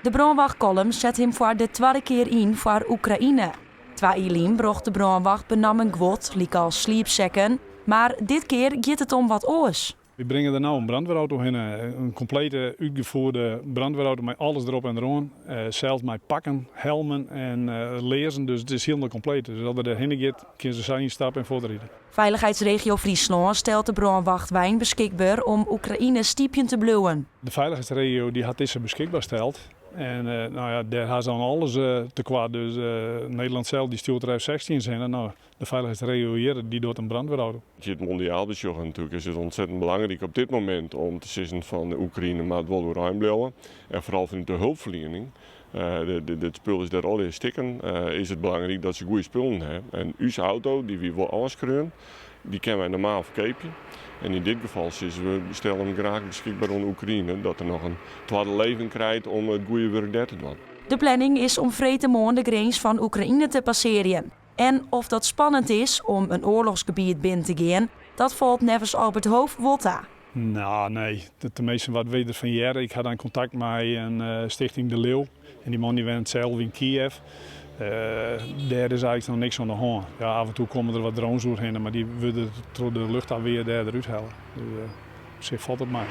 De brânwacht Kollum set him foar de twadde kear yn foar Oekraïne. Twa jier lyn brocht de brânwacht benammen guod, lykas sliepsekken, mar dit kear giet it om wat oars. Wy bringe der no in brandweerauto hinne, in komplete útgefoerde brandweerauto mei alles derop en deroan. Sels mei pakken, helmen en learzen, dus it is hielendal kompleet. Dus as er der hinne giet, kinne se sa ynstappe en fuortride. Veiligheidsregio Fryslân stelt de brânwachtwein beskikber om Oekraïne stypjen te bliuwen. De Veiligheidsregio dy hat dizze beskikber steld en no ja, dêr ha se dan alles tekoart. Dus Nederlân sels dy stjoert der F-16's hinne. No, de Veiligheidsregio hjir dy docht in brandweerauto. As je it mondiaal besjogge natuerlik is it ontzettend belangryk op dit momint om te sizzen fan de Oekraïne moat wol oerein bliuwe. En foaral fanút de hulpferliening, it spul is dêr allegear stikken, is it belangryk dat se goede spullen ha. En ús auto, dy't wy wol ôfskreaun, dy kinne wy normaal ferkeapje. En yn dit gefal sizze we, we stelle him graach beskikber oan Oekraïne, dat er noch in twadde leven krijt om it goede wurk dêr te dwaan. De planning is om freedtemoarn de grins fan Oekraïne te passearjen. En oft dat spannend is om in oarlochsgebiet binnen te gean, dat falt neffens Albert Hoof wol ta. No, nee. Teminsten wat wy derfan hearre. Ik ha dan kontakt mei in stichting De Leeuw en dy man dy wennet sels yn Kiev. Dêr is eigentlik noch niks oan de hân. Ja, af en toe komme der wat drones oerhinne, mar dy wurde troch de luchtafwear dêr derút helle. Dus op sich falt it mei.